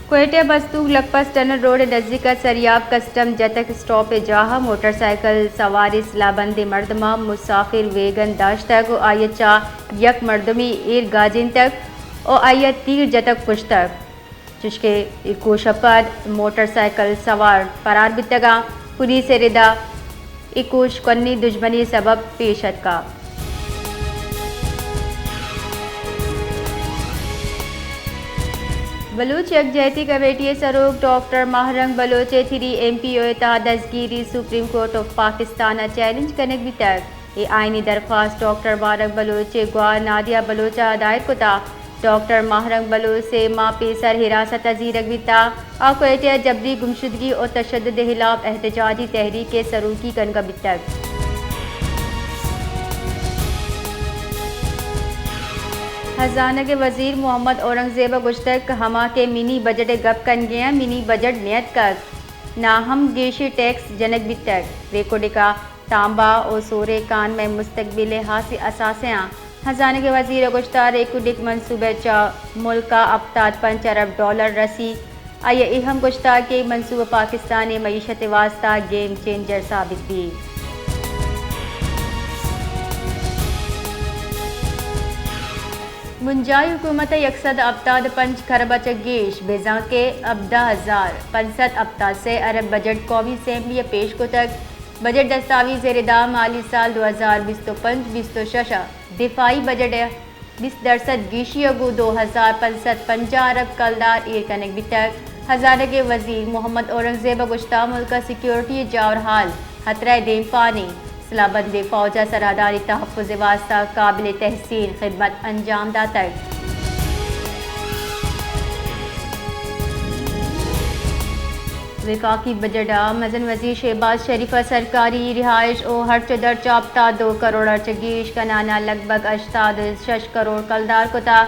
کوئٹہ بستوک لکپس tunnel road ءِ نزیک ءَ سریاب کسٹم جتک اسٹاپ ءِ جاہ ءَ موٹر سائیکل سوارے سلاہ بندیں مردماں مسافر ویگن داشتگ ءُ آئی ءَ چہ یک مردمے ایر گاجینتگ ءُ آئی ءَ تیر جتگ کشتگ۔ چشکہ اے کوش ءَ پد موٹر سائیکل سوار فرار بیتگ ءُ پولیس ءِ ردا اے کوش کنی دژمنی ءِ سبب پیش اتکگ۔ بلوچ یکجہتی کمیٹی ءِ سروک ڈاکٹر ماہ رنگ بلوچ ءِ تھری ایم پی او ءِ تہا دزگیری سپریم کورٹ آف پاکستان ءَ چیلنج کنگ بیتگ۔ اے آئینی درخواست ڈاکٹر ماہ رنگ بلوچ ءِ گوار نادیہ بلوچ ءَ دائر کتگ۔ ڈاکٹر ماہ رنگ بلوچ سے ماہ پیسر حراست ءَ زیرگ بیتگ۔ آ کوئٹہ ءَ جبری گمشدگی ءُ تشدد ءِ ہلاپ احتجاجی تحریک ءِ سروکی کنگ ءَ بیتگ۔ ہزانگ ءِ وزیر محمد اورنگزیب ءَ گوشتگ کہ ہما کہ منی بجٹ ءِ گپ کنگ ءَ اَنت، منی بجٹ نیتکگ، ناں ہم گیشیں ٹیکس جنگ بیتگ۔ ریکوڈک ءَ تانبہ ءُ سوریں کان مئے مستقبل ءِ ہاسیں اثاثہ آں۔ ہزانگ ءِ وزیر ءَ گوشتگ ریکوڈک منصوبہ ءَ چہ ملک ءَ ہپتاد پنچ ارب ڈالر رسی۔ آئی ءَ اے ہم گوشتگ کہ اے منصوبہ پاکستان ءِ معیشت ءِ واستہ گیم چینجر ثابت بیت۔ بنجاہی حکومت ءَ یک سد ہپتاد پنچ کرب ءَ چہ گیش، بزاں کہ ہبدہ ہزار پنچ سد ہپتاد سے ارب بجٹ قومی اسمبلی ءَ پیش کتگ۔ بجٹ دستاویز ءِ ردا مالی سال دو ہزار بیست ءُ پنچ بیست ءُ شش ءَ دفاعی بجٹ ءِ بیست درسد گیشی ءَ گوں دو ہزار پنچ سد پنجاہ ارب کلدار ایر کنگ بیتگ۔ ہزانگ ءِ وزیر محمد اورنگزیب ءَ گوشتگ ملک ءِ سیکورٹی ءِ جاور حال ہترہ ءِ دیمپان اِنت۔ سلاہ بندیں فوج ءَ سرحدانی تحفظ ءِ واستہ قابل تحسین خدمت انجام داتگ۔ وفاقی بجٹ ءَ مزن وزیر شہباز شریف ءَ سرکاری رہائش ءُ ہرچ ءُ درچ ءَ ہپتاد ءُ دو کروڑ ءَ چہ گیش کنان ءَ لگ بھگ ہشتاد ءُ شش کروڑ کلدار کتگ۔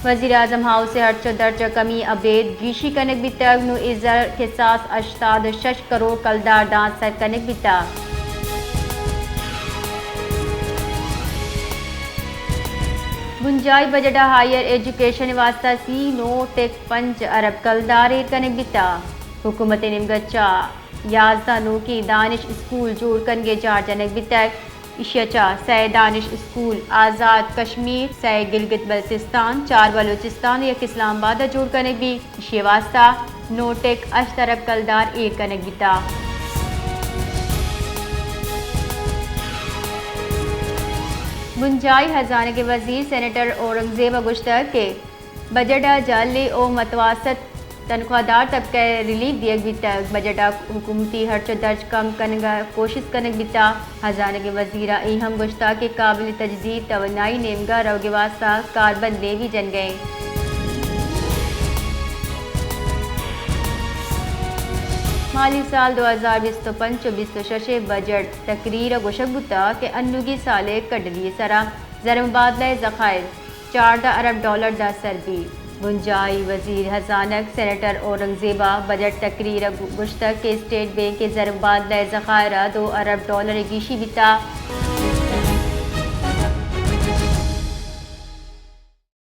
وزیر اعظم ہاؤس ءِ ہرچ ءُ درچ ءَ کمی ابید گیشی کنگ بیتگ، نوں اے زر کساس ہشتاد ءُ شش کروڑ کلدار داں سر کنگ بیتگ۔ بنجاہی بجٹ ءَ ہائیر ایجوکیشن ءِ واستہ سی نو ٹک پنچ ارب کلدار ایر کنگ بیتگ۔ حکومت ءِ نیمگ ءَ چہ یازدہ نوکیں دانش اسکول جوڑ کنگ ءِ جار جنگ بیتگ۔ ایشی ءَ چہ سئے دانش اسکول آزاد کشمیر، سئے گلگت بلتستان، چار بلوچستان ءُ یک اسلام آباد ءَ جوڑ کنگ بیت۔ ایشی ءِ واستہ نو ٹک ہشت ارب کلدار ایر کنگ بیتگ۔ بنجاہی ہزانگ ءِ وزیر سینیٹر اورنگزیب ءَ گوشتگ کہ بجٹ ءَ جعلی ءُ متوسط تنخواہ دار طبقہ ءَ ریلیف دیگ بیتگ۔ بجٹ ءَ حکومتی ہرچ ءُ درچ کم کنگ ءِ کوشست کنگ بیتگ۔ ہزانگ ءِ وزیر ءَ اے ہم گوشتگ کہ قابل تجدید توانائی نیمگ ءَ روگ ءِ واستہ کاربند لیوی جنگ ءَ اِنت۔ مالی سال دو ہزار بیست ءُ پنچ ءُ بیست ءُ شش ءِ بجٹ تقریر ءَ گوشگ بوتگ کہ انوگیں سال ءِ کڈلی ءِ سرا زرمبادلہ ءِ ذخائر چاردہ ارب ڈالر داں سر بیت۔ بنجاہی وزیر ہزانگ سینیٹر اورنگزیب ءَ بجٹ تقریر ءَ گوشتگ کہ اسٹیٹ بینک ءِ زرمبادلہ ءِ ذخائر ءَ دو ارب ڈالر ءِ گیشی بیتگ۔